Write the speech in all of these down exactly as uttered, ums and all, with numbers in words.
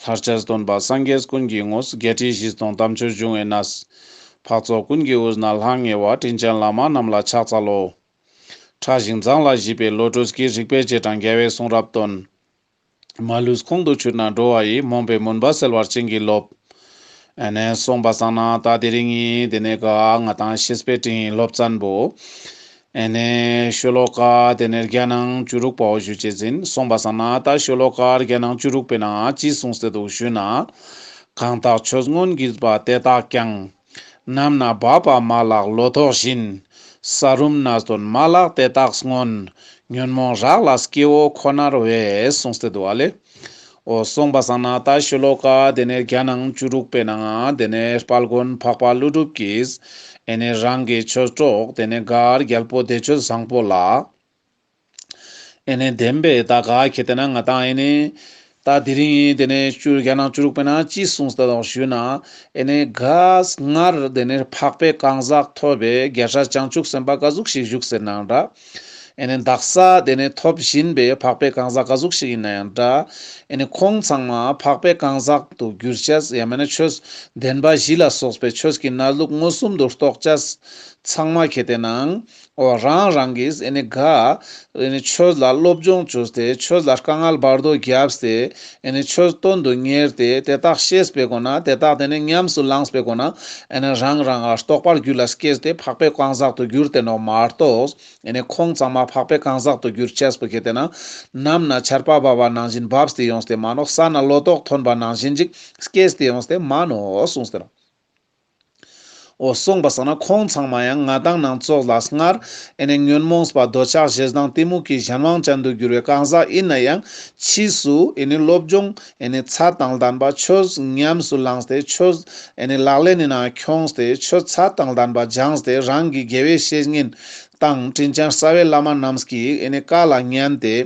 ཐར་ཅེས་སྟོན་པ་སངས་རྒྱས་ཀུན་གྱི་དངོས། བརྒྱད་ཁྲི་བཞི་སྟོང་དམ་ཆོས་འབྱུང་བའི་གནས། འཕགས་ཚོགས་ཀུན་གྱི་དབུས་ན་ལྷང་ངེ་བ། དྲིན་ཅན་བླ་མ་རྣམས་ལ་ཕྱག་འཚལ་ལོ། ཕྲ་ཞིང་མཛངས་ལ་ཞིབ་པའི་བློ་གྲོས་ཀྱིས། རིག་པའི་རྗེས་འབྲང་རྒྱལ་བའི་གསུང་རབ་སྟོན། མ་ལུས་ཁོང་དུ་ཆུད་ན་འགྲོ་བ་ཡི། རྨོངས་པའི་མུན་པ་སེལ་བར་བྱིན་གྱིས་རློབས། ཨ་ནེ་སོང་པ་སང་ན་ད་དེ་རིང་ངི་དེ་ནེ་ག་ང་དང་བཤེས་པའི་སྤྲིང་སློབ་ཚན་པོ། ཨ་ནེ་ཤོ་ལོ་ཀ་དེ་ནེ་བརྒྱ་ནང་བཅུ་དྲུག་པའོ་ཞུ་ཅེས་ཨིན། སོང་པ་སང་ན་ད་ཤོ་ལོ་ཀ་བརྒྱ་ནང་བཅུ་དྲུག་པའི་ནང་ཅི་གསུངས་ཏེ་འདུག་ཞུས་ན། གང་དག་ཆོས་མངོན་བགྱིས་པ་དེ་དག་ཀྱང་། ནམ་ན་བབ་པ་མ་ལགས་ལོ་ཏོག་བཞིན། ས་རུམ་ན་སྟོན་མ་ལགས་དེ་དག་སྔོན། ཉོན་མོངས་རག་ལ་སྐྱེ་བོ་ཁོ་ནར་འོས། གསུངས་ཏེ་འདུག་ཨ་ལེ། འོ་སོང་པ་སང་ན་ད་ཤོ་ལོ་ཀ་དེ་ནེ་བརྒྱ་ནང་བཅུ་དྲུག་པའི་ནང་དེ་ནེ་དཔལ་མགོན་འཕགས་པ་ཀླུ་སྒྲུབ་ཀྱིས་ཨེ་ནེ་རང་གི་ཆོས་གྲོགས་དེ་ནེ་ག་རྒྱལ་པོ་བདེ་སྤྱོད་བཟང་པོ་ལ་ཨེ་ནེ་བདེན་པའི་ད་ག་ཁེ་ཏེ་ན་ང་དང་ཨེ་ནེ་ད་དེ་རིང་དེ་ནེ་བཅུ་བརྒྱ་ནང་བཅུ་དྲུག་པའི་ནང་ཅི་གསུངས་ཏེ་འདུག་ཞུས་ན། ཨེ་ནེ་ག་སྔར་དེ་ནེ་འཕགས་པའི་གང་ཟག་ཐོབ་པའི་རྒྱལ་སྲས་བྱང་ཆུབ་སེམས་དཔའ་ག་ཟུག་ཞིག་བཞུགས་ཟེར་ནའང་འདྲ། ཨེ་ནེ་དག་ས་དེ་ནེ་ཐོབ་བཞིན་པའི་འཕགས་པའི་གང་ཟག་ག་ཟུག་ཞིག་ཨིན་ནའང་འདྲ། ཨེ་ནེ་ཁོང་ཚང་མ་འཕགས་པའི་གང་ཟག་ཏུ་གྱུར་ཅེས་ཡང་མེན་ན་ཆོས་བདེན་པ་བཞི་ལ་སོགས་པའི་ཆོས་ཀྱི་གནས་ལུགས་མངོན་སུམ་དུ་རྟོགས་ཅེས་ཚང་མ་ཁེ་ཏེ་ནང་འོ་རང་རང་གིས་ཨེ་ནེ་ག་ཨེ་ནེ་ཆོས་ལ་སློབ་སྦྱོང་བཅོས་ཏེ་ཆོས་ལ་དཀའ་ངལ་བར་དོ་བརྒྱབས་ཏེ་ཨེ་ནེ་ཆོས་དོན་དུ་གཉེར་ཏེ་དེ་དག་ཤེས་པའི་སྒོ་ན་དེ་དག་དེ་ནེ་ཉམས་སུ་བླངས་པའི་སྒོ་ན་ཨེ་ནེ་རང་རང་ང་རྟོགས་པར་རྒྱུད་ལ་སྐྱེས་ཏེ་འཕགས་པའི་གང་ཟག་ཏུ་གྱུར་ཏེ་ནོག་མ་གཏོགས། ཨེ་ནེ་ཁོང་ཚང་མ་འཕགས་པའི་གང་ཟག་ཏུ་གྱུར་ཅེས་པོ་ཁེ་ཏེ་ན་ནམ་ན་ཆར་པ་བབས་པ་ནང་བཞིན་བབས་ཏེ་ཡོངས་ཏེ་མ་ནོག། ས་ན་ལོ་ཏོག་ཐོན་པ་ནང་བཞིན་ཅིག་སྐྱེས་ཏེ་ཡོངས་ཏེ་མ་ནོག་གསུངས་ཏེ་ནོག། འོ་སོང་པ་སང་ན་ཁོང་ཚང་མ་ཡང་ང་དང་ནང་ཙོགས་ལ་སྔར་ཨེ་ནེ་ཉོན་མོངས་པ་འདོད་ཆགས་ཞེ་སྡང་གཏི་མུག་གི་གཞན་དབང་ཅན་དུ་གྱུར་བའི་གང་ཟག་ཨིན་ན་ཡང་ཕྱིས་སུ་ཨེ་ནེ་སློབ་སྦྱོང་ཨེ་ནེ་ཚད་དང་ལྡན་པ་ཆོས་ཉམས་སུ་བླངས་ཏེ་ཆོས་ཨེ་ནེ་ལག་ལེན་ནི་ནང་ཁྱོངས་ཏེ་ཆོས་ཚད་དང་ལྡན་པ་སྦྱངས་ཏེ་རང་གི་དགེ་བའི་བཤེས་གཉེན་དང་དྲིན་ཅན་རྩ་བའི་བླ་མ་རྣམས་ཀྱི་ཨེ་ནེ་བཀའ་ལ་ཉན་ཏེ་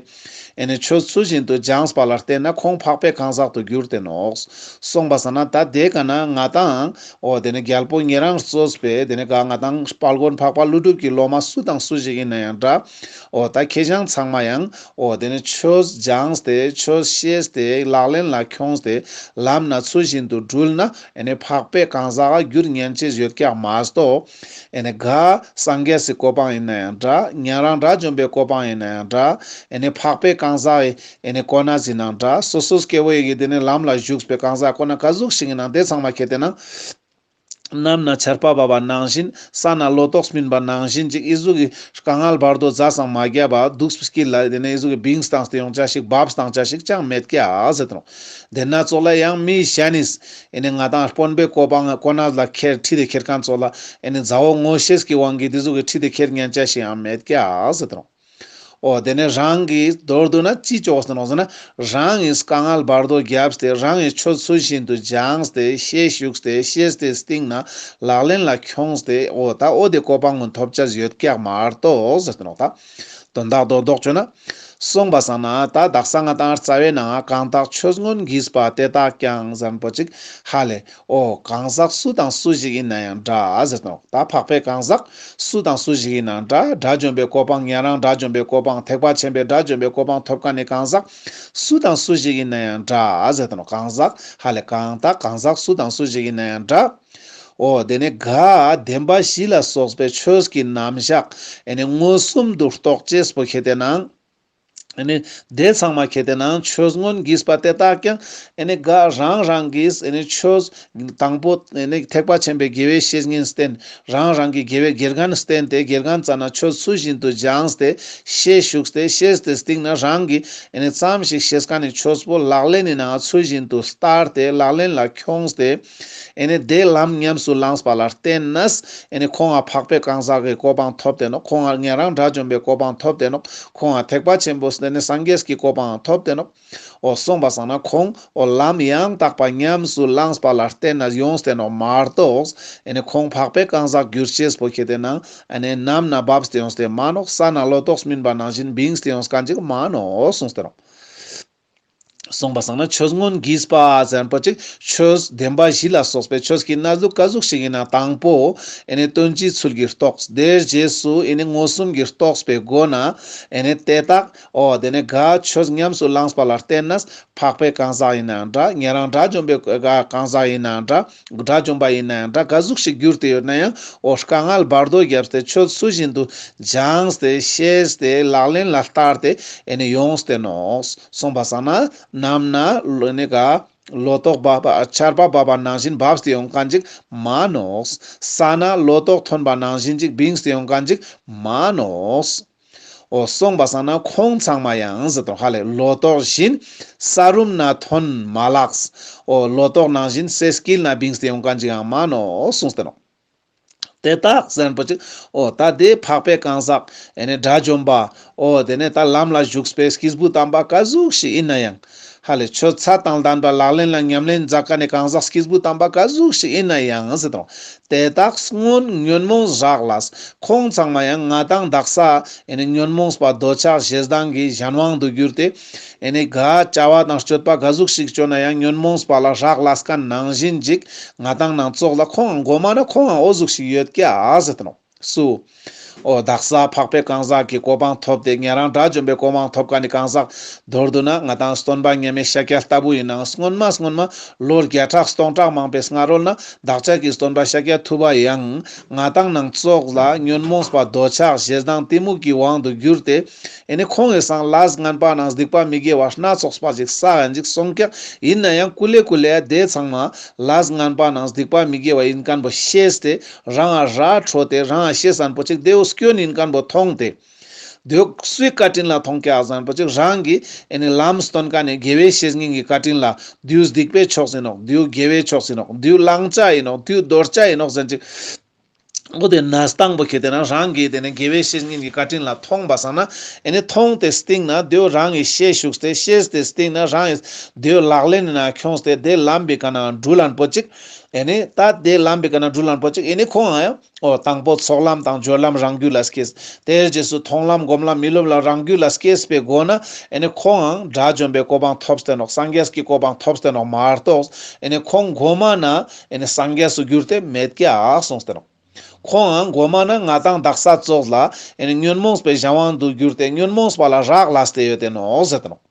ཨེ་ནེ་ཆོས་ཚུལ་བཞིན་དུ་སྦྱངས་པ་ལ་བརྟེན་ན་ཁོང་འཕགས་པའི་གང་ཟག་ཏུ་གྱུར་ཏེ་ནོག། སོང་པ་སང་ན་ད་དེ་ཀ་ན་ང་དང་འོ་དེ་ནེ་རྒྱལ་པོ་ཉེ་རང་གཙོས་པའི་དེ་ནེ་ག་ང་དང་དཔལ་མགོན་འཕགས་པ་ཀླུ་སྒྲུབ་ཀྱི་སློབ་མ་སུ་དང་སུ་ཞིག་ཨིན་ན་ཡང་འདྲ། འོ་ད་ཁྱེད་ཅག་ཚང་མ་ཡང་འོ་དེ་ནེ་ཆོས་སྦྱངས་ཏེ་ཆོས་ཤེས་ཏེ་ལག་ལེན་ལ་ཁྱོངས་ཏེ་ལམ་སྣ་ཚུལ་བཞིན་དུ་དྲུལ་ན་ཨེ་ནེ་འཕགས་པའི་གང་ཟག་ག་གྱུར་ཉན་ཅེས་ཡོད་ཀྱག་མ་གཏོགས། ཨེ་ནེ་ག་སངས་རྒྱས་སི་གོ་འཕང་ཨིན་ན་ཡང་འདྲ། ཉན་རང་དགྲ་བཅོམ་པའི་གོ་འཕང་ཨིན་ན་ཡང་འདྲ། ཨེ་ནེ་འཕགས་པའི་གང་ཟག་ཨེ་ནེ་གོ་གནས་ཨིན་ནའང་འདྲ། སོ་སོ་སྐྱེ་བོ་ཡི་གི་དེ་ནེ་ལམ་ལ་ཞུགས་པའི་གང་ཟག་གོ་གནས་ག་ཟུག་ཞིག་ཨིན་ནའང་དེ་ཚང་མ་ཁེ་ཏེ་ན་ནམ་ན་ཆར་པ་བབས་པ་ནང་བཞིན་ས་ན་ལོ་ཏོག་སྨིན་པ་ནང་བཞིན་ཅིག་ཨི་ཟུག་གི་དཀའ་ངལ་བར་དོ་ཛ་སང་མ་བརྒྱབ་པ་འདུག་པའི་དཀྱིལ་ལ་དེ་ནེ་ཨི་ཟུག་གི་བིངས་བཏང་སྟེ་ཡོང་ཅེས་ཤིག་བབས་བཏང་ཅེས་ཤིག་ཅང་མེད་ཀྱག་ཟེར་ཏེ་ནོག། དེ་ན་ཙོགས་ལ་ཡང་མི་གཞན་ནིས་ཨེ་ནེ་ང་དང་དཔོན་པོའི་གོ་འཕང་གོ་གནས་ལ་ཁྱེར་ཁྲིད་དེ་ཁྱེར་མཁན་ཙོགས་ལ་ཨེ་ནེ་མཛའ་བོ་ངོ་ཤེས་ཀྱི་དབང་གིས་དེ་ཟུག་གི་ཁྲིད་དེ་ཁྱེར་ཉན་ཅེས་ཤིག་ཡང་མེད་ཀྱག་ཟེར་ཏེ་ནོག། འོ་དེ་ནེ་རང་གིས་མདོར་བསྡུ་ན་ཅི་ཅོས་ཏེ་ནོག་ཟེར་ན་རང་གིས་དཀའ་ངལ་བར་དོ་བརྒྱབས་ཏེ་རང་གིས་ཆོས་ཚུལ་བཞིན་དུ་སྦྱངས་ཏེ་ཤེས་ཞུགས་ཏེ་ཤེས་ཏེ་སྟིང་ནེ་ལག་ལེན་ལ་ཁྱོངས་ཏེ་འོ་ད་འོ་དེ་གོ་འཕང་ཀུན་ཐོབ་ཅེས་ཡོད་ཀྱག་མ་གཏོགས་ཟེར་ཏེ་ནོག་ད། དོན་དག་རྡོག་རྡོག་བཅོས་ན། སོང་པ་སང་ན་ད་དག་ས་ང་དང་རྩ་བའི་ནང་གང་དག་ཆོས་མངོན་བགྱིས་པ་དེ་དག་ཀྱང་ཟེར་མཁན་པོ་ཅིག་ཧ་ལེ། འོ་གང་ཟག་སུ་དང་སུ་ཞིག་ཨིན་ན་ཡང་འདྲ་ཟེར་ཏེ་ནོག། ད་འཕགས་པའི་གང་ཟག་སུ་དང་སུ་ཞིག་ཨིན་ན་འདྲ། དགྲ་བཅོམ་པའི་གོ་འཕང་ཉན་རང་དགྲ་བཅོམ་པའི་གོ་འཕང་ཐེག་པ་ཆེན་པོའི་དགྲ་བཅོམ་པའི་གོ་འཕང་ཐོབ་མཁན་ནི་གང་ཟག་སུ་དང་སུ་ཞིག་ཨིན་ན་ཡང་འདྲ་ཟེར་ཏེ་ནོག། གང་ཟག་ཧ་ལེ་གང་དག་གང་ཟག་སུ་དང་སུ་ཞིག་ཨིན་ན་ཡང་འདྲ། འོ་དེ་ནེ་ག་བདེན་པ་བཞི་ལ་སོགས་པའི་ཆོས་ཀྱི་རྣམ་གཞག་ཨེ་ནེ་མངོན་སུམ་དུ་རྟོགས་ཅེས་པོ་ཁེ་ཏེ་ནང་ཨེ་ནེ་དེ་ཚང་མ་ཁེ་ཏེ་ནང་ཆོས་མངོན་བགྱིས་པ་དེ་དག་ཀྱང་ཨེ་ནེ་ག་རང་རང་གིས་ཨེ་ནེ་ཆོས་དང་པོ་ཨེ་ནེ་ཐེག་པ་ཆེན་པོའི་དགེ་བའི་བཤེས་གཉེན་བསྟེན། རང་རང་གི་དགེ་བའི་དགེ་རྒན་བསྟེན་ཏེ་དགེ་རྒན་རྩ་ནེ་ཆོས་ཚུལ་བཞིན་དུ་སྦྱངས་ཏེ་ཤེས་ཞུགས་ཏེ་ཤེས་ཏེ་སྟིང་ནེ་རང་གིས་ཨེ་ནེ་ཙམ་ཞིག་ཤེས་མཁན་ནི་ཆོས་པོ་ལག་ལེན་ནི་ནང་ཚུལ་བཞིན་དུ་བསྟར་ཏེ་ལག་ལེན་ལ་ཁྱོངས་ཏེ་ཨེ་ནེ་དེ་ལམ་ཉམས་སུ་བླངས་པ་ལ་བརྟེན་ནས་ཨེ་ནེ་ཁོང་ང་འཕགས་པའི་གང་ཟག་གི་གོ་འཕང་ཐོབ་སྟེ་ནོག། ཁོང་ང་ཉན་རང་དགྲ་བཅོམ་པའི་གོ་འཕང་ཐོབ་སྟེ་ནོག། ཁོང་ང་ཐེག་པ་ཆེན་པོ་ཟེར་ནི་སངས་རྒྱས་ཀྱི་གོ་འཕང་ཐོབ་སྟེ་ནོག། འོ་སོང་པ་སང་ན་ཁོང་འོ་ལམ་ཡང་དག་པ་ཉམས་སུ་བླངས་པ་ལ་བརྟེན་ནས་ཡོངས་ཏེ་ནོག་མ་གཏོགས་ཨེ་ནེ་ཁོང་འཕགས་པའི་གང་ཟག་གྱུར་ཅེས་པོ་ཁེ་ཏེ་ནང་ཨེ་ནེ་ནམ་ན་བབས་ཏེ་ཡོངས་ཏེ་མ་ནོག། ས་ན་ལོ་ཏོག་སྨིན་པ་ནང་བཞིན་བིངས་ཏེ་ཡོངས་མཁན་ཅིག་མ་ནོག་གསུངས་ཏེ་ནོག། སོང་པ་སང་ན་ཆོས་མངོན་གྱིས་པ་ཟེར་པོ་ཅིག་ཆོས་བདེན་པ་བཞི་ལ་སོགས་པའི་ཆོས་ཀྱི་གནས་ལུགས་ག་ཟུག་ཞིག་ཡིན་ན་དང་པོ་ཨེ་ནི་དོན་སྤྱིའི་ཚུལ་གྱིས་རྟོགས། དེའི་རྗེས་སུ་ཨེ་ནི་མངོན་སུམ་གྱིས་རྟོགས་པའི་སྒོ་ན་ཨེ་ནི་དེ་དག་འོ་དེ་ནི་ག་ཆོས་ཉམས་སུ་བླངས་པ་ལ་བརྟེན་ནས་འཕགས་པའི་གང་ཟག་ཡིན་ནའང་འདྲ། ཉན་རང་དགྲ་བཅོམ་པའི་གང་ཟག་ཡིན་ནའང་འདྲ། དགྲ་བཅོམ་པ་ཡིན་ནའང་འདྲ། ག་ཟུག་ཞིག་གྱུར་ཏེ་ཡོད་ན་ཡང་འོ་དཀའ་ངལ་བར་དོ་བརྒྱབ་སྟེ་ཆོས་ཚུལ་བཞིན་དུ་སྦྱངས་ཏེ་ཤེས་ཏེ་ལག་ལེན་ལ་བསྟར་ཏེ་ཨེ་ནི་ཡོངས་ཏེ་ནོག། སོང་པ་སང་ན་ནམ་ན་ལོ་ནི་ག་ལོ་ཏོག་བབས་པ་ཆར་པ་བབས་པ་ནང་བཞིན་བབས་ཏེ་ཡོང་མཁན་ཅིག་མ་ནོག། ས་ན་ལོ་ཏོག་ཐོན་པ་ནང་བཞིན་ཅིག་བིངས་ཏེ་ཡོང་མཁན་ཅིག་མ་ནོག། འོ་སོང་པ་སང་ན་ཁོང་ཚང་མ་ཡང་ཟེར་དོ་ཧ་ལེ་ལོ་ཏོག་བཞིན་ས་རུམ་ན་ཐོན་མ་ལགས། འོ་ལོ་ཏོག་ནང་བཞིན་སའི་དཀྱིལ་ན་བིངས་ཏེ་ཡོང་མཁན་ཅིག་ཡང་མ་ནོག་གསུངས་ཏེ་ནོག། དེ་དག་ཟེར་པོ་ཅིག་འོ་ད་དེ་འཕགས་པའི་གང་ཟག་ཨེ་ནི་དགྲ་བཅོམ་པ་འོ་དེ་ནི་ད་ལམ་ལ་ཞུགས་པའི་སྐྱེས་བུ་དམ་པ་ག་ཟུག་ཞིག་ཡིན་ན་ཡང་། ཧ་ལེ་ཆོས་ཚད་དང་ལྡན་པ་ལག་ལེན་ལ་ཉམས་ལེན་མཛད་མཁན་ནི་གང་ཟག་སྐྱེས་བུ་དམ་པ་ག་ཟུག་ཞིག་ཡིན་ན་ཡང་ཟེར་དོ། དེ་དག་སྔོན་ཉོན་མོངས་རགས་ལས། ཁོང་ཚང་མ་ཡང་ང་དང་དག་ས་ཨེ་ནི་ཉོན་མོངས་པ་འདོད་ཆགས་ཞེ་སྡང་གི་གཞན་དབང་དུ་གྱུར་ཏེ་ཨེ་ནི་ག་བྱ་བ་དང་སྤྱོད་པ་ག་ཟུག་ཞིག་བཅོ་ན་ཡང་ཉོན་མོངས་པ་ལ་རག་ལས་མཁན་ནང་བཞིན་ཅིག་ང་དང་ནང་ཙོགས་ལ་ཁོང་ངང་གོ་མ་ན་ཁོང་ངང་འོ་ཟུག་ཞིག་ཡོད་ཀྱག་ཟེར་དོ་ནོག། སུ། འོ་དག་ས་འཕགས་པའི་གང་ཟག་གི་གོ་འཕང་ཐོབ་སྟེ་ཉན་རང་དགྲ་བཅོམ་པའི་གོ་འཕང་ཐོབ་མཁན་ནི་གང་ཟག་མདོར་བསྡུ་ན་ང་དང་སྟོན་པ་མཉམ་མེད་ཤཱཀྱ་ལྟ་བུ་ཡིན་ནའང་སྔོན་མ་སྔོན་མ་ལོ་བརྒྱ་ཕྲག་སྟོང་ཕྲག་མང་པོའི་སྔ་རོལ་ན་བདག་ཅག་གི་སྟོན་པ་ཤཱཀྱ་ཐུབ་པ་ཡང་ང་དང་ནང་ཙོགས་ལ་ཉོན་མོངས་པ་འདོད་ཆགས་ཞེ་སྡང་གཏི་མུག་གི་དབང་དུ་གྱུར་ཏེ་ཨེ་ནི་ཁོང་ངི་སང་ལས་ངན་པ་ནང་སྡིག་པ་མི་དགེ་བ་སྣ་ཚོགས་པ་ཞིག་བསགས་ཡིན་ཅིག་སོང་ཀྱག། ཡིན་ན་ཡང་ཀུ་ལེ་ཀུ་ལེ་དེ་ཚང་མ་ལས་ངན་པ་ནང་སྡིག་པ་མི་དགེ་བ་ཡིན་མཁན་པོ་ཤེས་ཏེ་རང་ང་ར་འཕྲོད་དེ་རང་ང་ཤེས་ཟེར་པོ་ཅིག་དེའོ་སྐྱོན་ཡིན་མཁན་པོ་མཐོང་སྟེ། དེའོ་སུའི་བཀའ་དྲིན་ལ་མཐོང་ཀྱག་ཟེར་པོ་ཅིག་རང་གི་ཨེ་ནི་ལམ་སྟོན་མཁན་ནི་དགེ་བའི་བཤེས་གཉེན་གྱི་བཀའ་དྲིན་ལ་དེའོ་སྡིག་པའི་ཕྱོགས་ཡིན་ནོག། དེའོ་དགེ་བའི་ཕྱོགས་ཡིན་ནོག། དེའོ་བླང་བྱ་ཡིན་ནོག། དེའོ་འདོར་བྱ་ཡིན་ནོག་ཟེར་ཅིག། འོ་དེ་ན་སྟངས་པོ་ཁྱེར་ཏེ་ན་རང་གི་དེ་ནི་དགེ་བའི་བཤེས་གཉེན་གྱི་བཀའ་དྲིན་ལ་མཐོང་པ་སང་ན་ཨེ་ནི་མཐོང་སྟེ་སྟིང་ན་དེའོ་རང་གི་ཤེས་ཞུགས་ཏེ་ཤེས་ཏེ་སྟིང་ན་རང་གི་དེའོ་ལག་ལེན་ན་ཁྱོངས་ཏེ་དེ་ལམ་པའི་ཀ་ན་འགྲུལ་ལན་པོ་ཅིག། ཨེ་ནི་ད་དེ་ལམ་པའི་ཀ་ན་འགྲུལ་ལན་པོ་ཅིག་ཨེ་ནི་ཁོང་ང་ཡང་འོ་དང་པོ་ཚོགས་ལམ་དང་སྦྱོར་ལམ་རང་རྒྱུད་ལ་སྐྱེས། དེའི་རྗེས་སུ་མཐོང་ལམ་སྒོམ་ལམ་མི་སློབ་ལམ་རང་རྒྱུད་ལ་སྐྱེས་པའི་སྒོ་ན་ཨེ་ནི་ཁོང་ང་དགྲ་བཅོམ་པའི་གོ་འཕང་ཐོབ་སྟེ་ནོག། སངས་རྒྱས་ཀྱི་གོ་འཕང་ཐོབ་སྟེ་ནོག་མ་གཏོགས་ཨེ་ནི་ཁོང་གོ་མ་ན་ཨེ་ནི་སངས་རྒྱས་སུ་གྱུར་ཏེ་མེད་ཀྱག་གསུངས་ཏེ་ནོག། ཁོང་ང་གོ་མ་ན་ང་དང་དག་ས་ཙོགས་ལ་ཨེ་ནི་ཉོན་མོངས་པའི་གཞན་དབང་དུ་གྱུར་ཏེ་ཉོན་མོངས་པ་ལ་རག་ལས་ཏེ་ཡོད་དེ་ནོག་ཟེར་ཏེ་ནོག།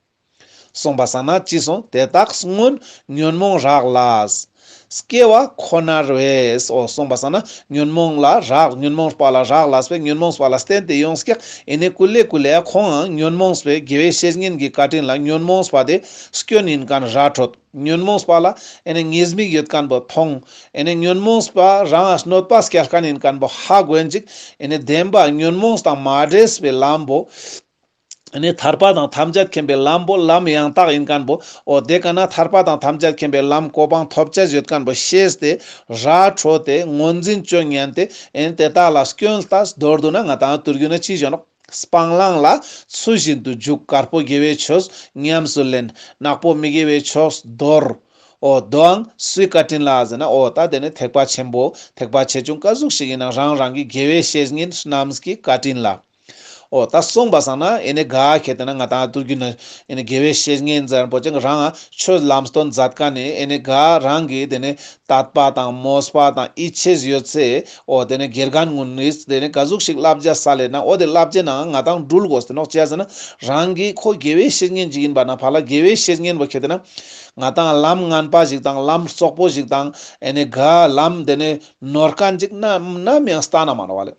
གསུངས་པ་སང་ན་ཅི་གསུངས། དེ་དག་སྔོན་ཉོན་མོངས་རགས་ལས། སྐྱེ་བ་ཁོ་ནར་བས། འོ་གསུངས་པ་སང་ན་ཉོན་མོངས་ལ་རག་ཉོན་མོངས་པ་ལ་རག་ལས་པས་ཉོན་མོངས་པ་ལ་བརྟེན་ཏེ་ཡོངས་ཀྱག། ཨེ་ནི་ཀུ་ལེ་ཀུ་ལེ་ཁོང་ང་ཉོན་མོངས་པའི་དགེ་བའི་བཤེས་གཉེན་གྱི་བཀའ་དྲིན་ལ་ཉོན་མོངས་པ་དེ་སྐྱོན་ཡིན་མཁན་ར་འཕྲོད། ཉོན་མོངས་པ་ལ་ཨེ་ནི་ཉེས་དམིགས་ཡོད་མཁན་པོ་མཐོང་། ཨེ་ནི་ཉོན་མོངས་པ་རང་ང་གནོད་པ་སྐྱེལ་མཁན་ཡིན་མཁན་པོ་ཧ་གོ་ཡིན་ཅིག། ཨེ་ནི་བདེན་པ་ཉོན་མོངས་དང་མ་འདྲེས་པའི་ལམ་པོ། ཨེ་ནི་ཐར་པ་དང་ཐམས་ཅད་མཁྱེན་པའི་ལམ་པོ་ལམ་ཡང་དག་ཡིན་མཁན་པོ། འོ་དེ་ཀ་ན་ཐར་པ་དང་ཐམས་ཅད་མཁྱེན་པའི་ལམ་གོ་འཕང་ཐོབ་ཅེས་ཡོད་མཁན་པོ་ཤེས་ཏེ་ར་འཕྲོད་དེ་ངོས་འཛིན་བཅོ་ཉན་ཏེ་ཨེ་ནི་དེ་དག་ལ་སྐྱོན་ལྟ་མདོར་བསྡུ་ན་ང་དང་དུར་རྒྱུ་ན་ཅི་བྱོན་ནོག། སྤང་བླང་ལ་ཚུལ་བཞིན་དུ་འཇུག། དཀར་པོ་དགེ་བའི་ཆོས་ཉམས་སུ་ལེན། ནག་པོ་མི་དགེ་བའི་ཆོས་དོར། འོ་དོའང་སུའི་བཀའ་དྲིན་ལ་ཟེར་ན་འོ་ད་དེ་ནི་ཐེག་པ་ཆེན་པོ་ཐེག་པ་ཆེ་ཆུང་ག་ཟུག་ཞིག་ཡིན་ན་རང་རང་གི་དགེ་བའི་བཤེས་གཉེན་རྣམས་ཀྱི་བཀའ་དྲིན་ལ། འོ་ད་གསུངས་པ་སང་ན་ཨེ་ནི་ག་ཁྱེར་ཏེ་ན་ང་དང་དུར་རྒྱུ་ན་ཨེ་ནི་དགེ་བའི་བཤེས་གཉེན་ཟེར་པོ་ཅིག་རང་ང་ཆོས་ལམ་སྟོན་མཛད་མཁན་ནི་ཨེ་ནི་ག་རང་གི་དེ་ནི་དད་པ་དང་མོས་པ་དང་ཡིད་ཆེས་ཡོད་ཚེ་འོ་དེ་ནི་དགེ་རྒན་ངུན་ནིས་དེ་ནི་ག་ཟུག་ཞིག་བསླབ་བྱ་སལ་ལེ་ན་འོ་དེ་བསླབ་བྱའི་ནང་ང་དང་འགྲུལ་དགོས་ཏེ་ནོག། ཅི་ཟེར་ན་རང་གི་ཁོ་དགེ་བའི་བཤེས་གཉེན་ཅིག་ཡིན་པ་ན་ཕ་ལ་དགེ་བའི་བཤེས་གཉེན་པོ་ཁྱེར་ཏེ་ན་ང་དང་ལམ་ངན་པ་ཞིག་དང་ལམ་རྩོག་པོ་ཞིག་དང་ཨེ་ནི་ག་ལམ་དེ་ནི་ནོར་མཁན་ཅིག་ནམ་ནམ་ཡང་ལྟ་ན་མ་ནོག་བ་ལེ།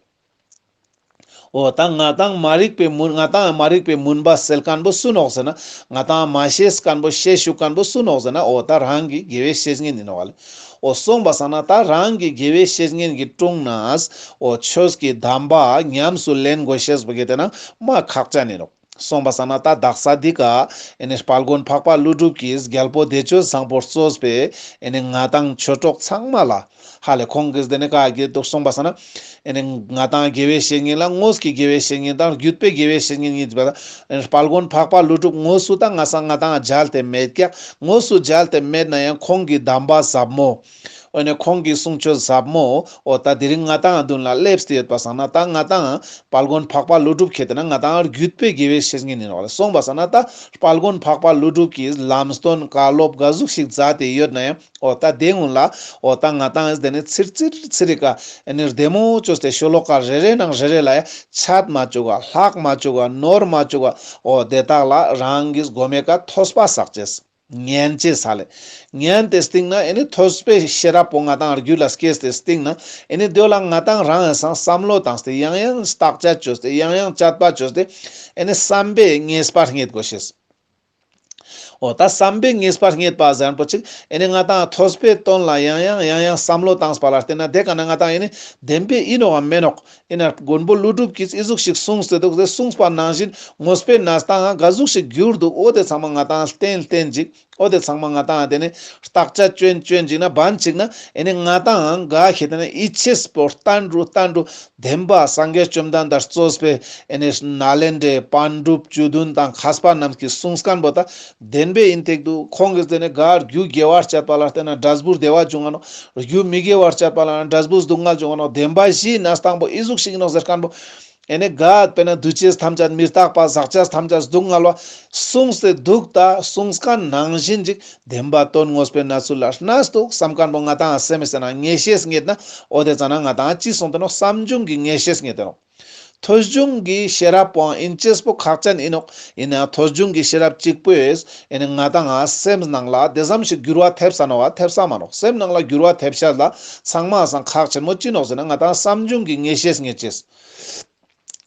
འོ་ད་ང་དང་མ་རིག་པའི་མུན་ང་དང་མ་རིག་པའི་མུན་པ་སེལ་མཁན་པོ་སུ་ནོག་ཟེར་ན་ང་དང་མ་ཤེས་མཁན་པོ་ཤེས་ཞུགས་མཁན་པོ་སུ་ནོག་ཟེར་ན་འོ་ད་རང་གི་དགེ་བའི་བཤེས་གཉེན་ཡིན་ནོག་བ་ལེ། འོ་གསུངས་པ་སང་ན་ད་རང་གི་དགེ་བའི་བཤེས་གཉེན་གྱི་དྲུང་ནས་འོ་ཆོས་ཀྱི་གདམས་པ་ཉམས་སུ་ལེན་དགོས་ཤེས་པོ་གི་དེ་ན་མ་ཁག་ཅན་ཡིན་ནོག། གསུངས་པ་སང་ན་ད་དག་ས་འདི་ཀ་ཨེ་ནི་དཔལ་མགོན་འཕགས་པ་ཀླུ་སྒྲུབ་ཀྱིས་རྒྱལ་པོ་བདེ་སྤྱོད་བཟང་པོ་གཙོས་པའི་ཨེ་ནི་ང་དང་ཆོས་གྲོགས་ཚང་མ་ལ་ཧ་ལེ་ཁོང་གིས་དེ་ནི་ཀ་གི་འདུག་གསུངས་པ་སང་ན་ཨེ་ནི་ང་དང་དགེ་བའི་བཤེས་གཉེན་ལ་དངོས་ཀྱི་དགེ་བའི་བཤེས་གཉེན་དང་བརྒྱུད་པའི་དགེ་བའི་བཤེས་གཉེན་གཉིས་པ་ཨེ་ནི་དཔལ་མགོན་འཕགས་པ་ཀླུ་སྒྲུབ་དངོས་སུ་ད་ང་སང་ང་དང་མཇལ་ཏེ་མེད་ཀྱག། དངོས་སུ་མཇལ་ཏེ་མེད་ན་ཡང་ཁོང་གི་གདམས་པ་ཟབ་མོ། ཨ་ནི་ཁོང་གི་གསུང་ཆོས་ཟབ་མོ་འོ་ད་དེ་རིང་ང་ཏང་མདུན་ལ་སླེབས་ཏེ་ཡོད་པ་སང་ན་ད་ང་ཏང་དཔལ་མགོན་འཕགས་པ་ཀླུ་སྒྲུབ་ཁེ་ཏེ་ན་ང་ཏང་བརྒྱུད་པའི་དགེ་བའི་བཤེས་གཉེན་ཡིན་ནོག་ལེ། སོང་པ་སང་ན་ད་དཔལ་མགོན་འཕགས་པ་ཀླུ་སྒྲུབ་ཀྱིས་ལམ་སྟོན་བཀའ་སློབ་ག་ཟུག་ཞིག་མཛད་དེ་ཡོད་ན་ཡང་འོ་ད་དེ་སྔོན་ལ་འོ་ད་ང་ཏང་དེ་ནི་ཚིར་ཚིར་ཚིར་རི་ཀ་ཨ་ནི་བདེ་མོ་བཅོས་ཏེ་ཤོ་ལོ་ཀ་རེ་རེ་ནང་རེ་རེ་ལ་ཡང་ཆད་མ་བཅུག་ག་ལྷག་མ་བཅུག་ག་ནོར་མ་བཅུག་ག་འོ་དེ་དག་ལ་རང་གིས་གོ་མའི་ཀ་ཐོས་པ་བསགས་ཅེས། ཉན་ཅེས་ལེ། ཉན་ཏེ་སྟིང་ན་ཨེ་ནི་ཐོས་པའི་ཤེས་རབ་པོ་ང་ཏང་རྒྱུད་ལ་སྐྱེས་ཏེ་སྟིང་ན་ཨེ་ནི་དེ་ལ་ང་ཏང་རང་ཡང་སང་བསམ་བློ་བཏང་སྟེ་ཡང་ཡང་བརྟག་དཔྱད་བཅོས་ཏེ་ཡང་ཡང་དཔྱད་པ་བཅོས་ཏེ་ཨེ་ནི་བསམ་པའི་ངེས་པ་རྙེད་དགོས་ཤེས། འོ་ད་བསམ་པའི་ངེས་པ་རྙེད་པ་ཟེར་མཁན་པོ་ཅིག་ཨེ་ནི་ང་ཏང་ཐོས་པའི་དོན་ལ་ཡང་ཡང་ཡང་ཡང་བསམ་བློ་བཏང་པ་ལ་བརྟེན་ན་དེ་ཀ་ན་ང་ཏང་ཨེ་ནི་བདེན་པའི་ཡིན་ནོག་གམ་མེན་ནོག་ཡིན་ན་མགོན་པོ་ཀླུ་སྒྲུབ་ཀྱིས་ཨི་ཟུག་ཞིག་གསུངས་ཏེ་འདུག་ཟེར་གསུངས་པ་ནང་བཞིན་དངོས་པོའི་གནས་སྟངས་ག་ཟུག་ཞིག་གྱུར་འདུག་འོ་དེ་ཚང་མ་ང་ཏང་བསྟན་བསྟན་ཅིག་འོ་དེ་ཚང་མ་ང་ཏང་དེ་ནི་བརྟག་དཔྱད་བཅོས་བཅོས་ཅིག་ན་བན་ཅིག་ན་ཨེ་ནི་ང་ཏང་ག་ཁེ་ཏེ་ན་ཡིད་ཆེས་པོ་བརྟན་རུ་བརྟན་རུ་བདེན་པ་སངས་རྒྱས་བཅོམ་ལྡན་འདས་གཙོས་པའི་ཨེ་ནི་ནཱ་ལེནྡྲའི་པཎ་གྲུབ་བཅུ་བདུན་དང་མཁས་པ་རྣམས་ཀྱིས་གསུངས་མཁན་པོ་ད་བདེན་པའི་ཡིན་ཏེ་འདུག་ཁོང་གིས་དེ་ནི་ག་རྒྱུ་དགེ་བར་སྤྱད་པ་ལ་བརྟེན་ན་འབྲས་བུ་བདེ་བ་འབྱུང་ང་ནོག་རྒྱུ་མི་དགེ་བར་སྤྱད་པ་ལ་འབྲས་བུ་སྡུག་བསྔལ་འབྱུང་ང་ནོག་བདེན་པ་བཞིའི་གནས་སྟངས་པོ་ཨི་ཟུག་ཞིག་ནོག་ཟེར་མཁན་པོ། ཨེ་ནི་ག་དཔེར་ན་འདུ་བྱེད་ཐམས་ཅད་མི་རྟག་པ་ཟག་བཅས་ཐམས་ཅད་སྡུག་བསྔལ་བ་གསུངས་ཏེ་འདུག་ད་གསུངས་མཁན་ནང་བཞིན་ཅིག་བདེན་པ་དོན་དངོས་པོའི་གནས་ཚུལ་ལ་གནས་འདུག་བསམ་མཁན་པོ་ང་ཏང་སེམས་སེ་ན་ངེས་ཤེས་རྙེད་ན་འོ་དེ་ཙ་ན་ང་ཏང་ཅི་སོང་སྟེ་ནོག་བསམ་བྱུང་གི་ངེས་ཤེས་རྙེད་དེ་ནོག་ཐོས་བྱུང་གི་ཤེས་རབ་པོའང་ཡིན་ཅེས་པོ་ཁག་ཅན་ཡིན་ནོག་ཡིན་ན་ཐོས་བྱུང་གི་ཤེས་རབ་གཅིག་པོས་ཨེ་ནི་ང་ཏང་ང་སེམས་ནང་ལ་དེ་ཙམ་ཞིག་འགྱུར་བ་ཐེབས་ས་ནོག་བ་ཐེབས་ས་མ་ནོག་སེམས་ནང་ལ་འགྱུར་བ་ཐེབས་ཤ་ལ་ཚང་མ་སང་ཁག་ཆེན་མོ་ཅི་ནོག་ཟེར་ན་ང་ཏང་བསམ་བྱུང་གི་ངེས་ཤེས་རྙེད་ཅེས།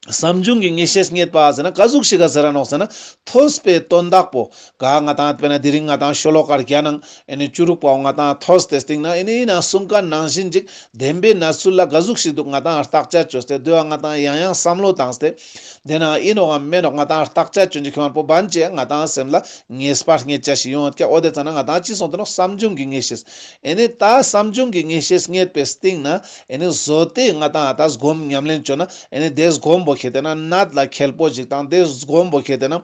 བསམ་བྱུང་གི་ངེས་ཤེས་རྙེད་པ་ཟེར་ན་ག་ཟུག་ཞིག་ག་ཟེར་ར་ནོག་ཟེར་ན་ཐོས་པའི་དོན་དག་པོ་ག་ང་ཏང་དཔེར་ན་དེ་རིང་ང་ཏང་ཤོ་ལོ་ཀ་བརྒྱ་ནང་ཨེ་ནི་བཅུ་དྲུག་པའོ་ང་ཏང་ཐོས་ཏེ་སྟིང་ན་ཨེ་ནི་ཡིན་ན་གསུངས་མཁན་ནང་བཞིན་ཅིག་བདེན་པའི་གནས་ཚུལ་ལ་ག་ཟུག་ཞིག་འདུག་ང་ཏང་བརྟག་དཔྱད་བཅོས་ཏེ་དེ་བ་ང་ཏང་ཡང་ཡང་བསམ་བློ་བཏང་སྟེ་དེ་ན་ཡིན་ནོག་གམ་མེན་ནོག་ང་ཏང་བརྟག་དཔྱད་བཅོས་ཅིག་ཁྱོད་པོ་བན་ཅེ་ང་ཏང་སེམས་ལ་ངེས་པ་རྙེད་ཅེས་ཞིག་ཡོང་ཡོད་ཀྱག་འོ་དེ་ཙ་ན་ང་ཏང་ཅི་སོང་སྟེ་ནོག་བསམ་བྱུང་གི་ངེས་ཤེས། ཨེ་ནི་ད་བསམ་བྱུང་གི་ངེས་ཤེས་རྙེད་པའི་སྟིང་ན་ཨེ་ནི་བཟོ་དེ་ང་ཏང་ད་སྒོམ་ཉམས་ལེན་བཅོ་ན་ཨེ་ནི་དེ་སྒོམ་པོ་ཁེ་ཏེ་ན་ནད་ལ་ཁེལ་པོ་ཞིག་དང་དེ་སྒོམ་པོ་ཁེ་ཏེ་ན་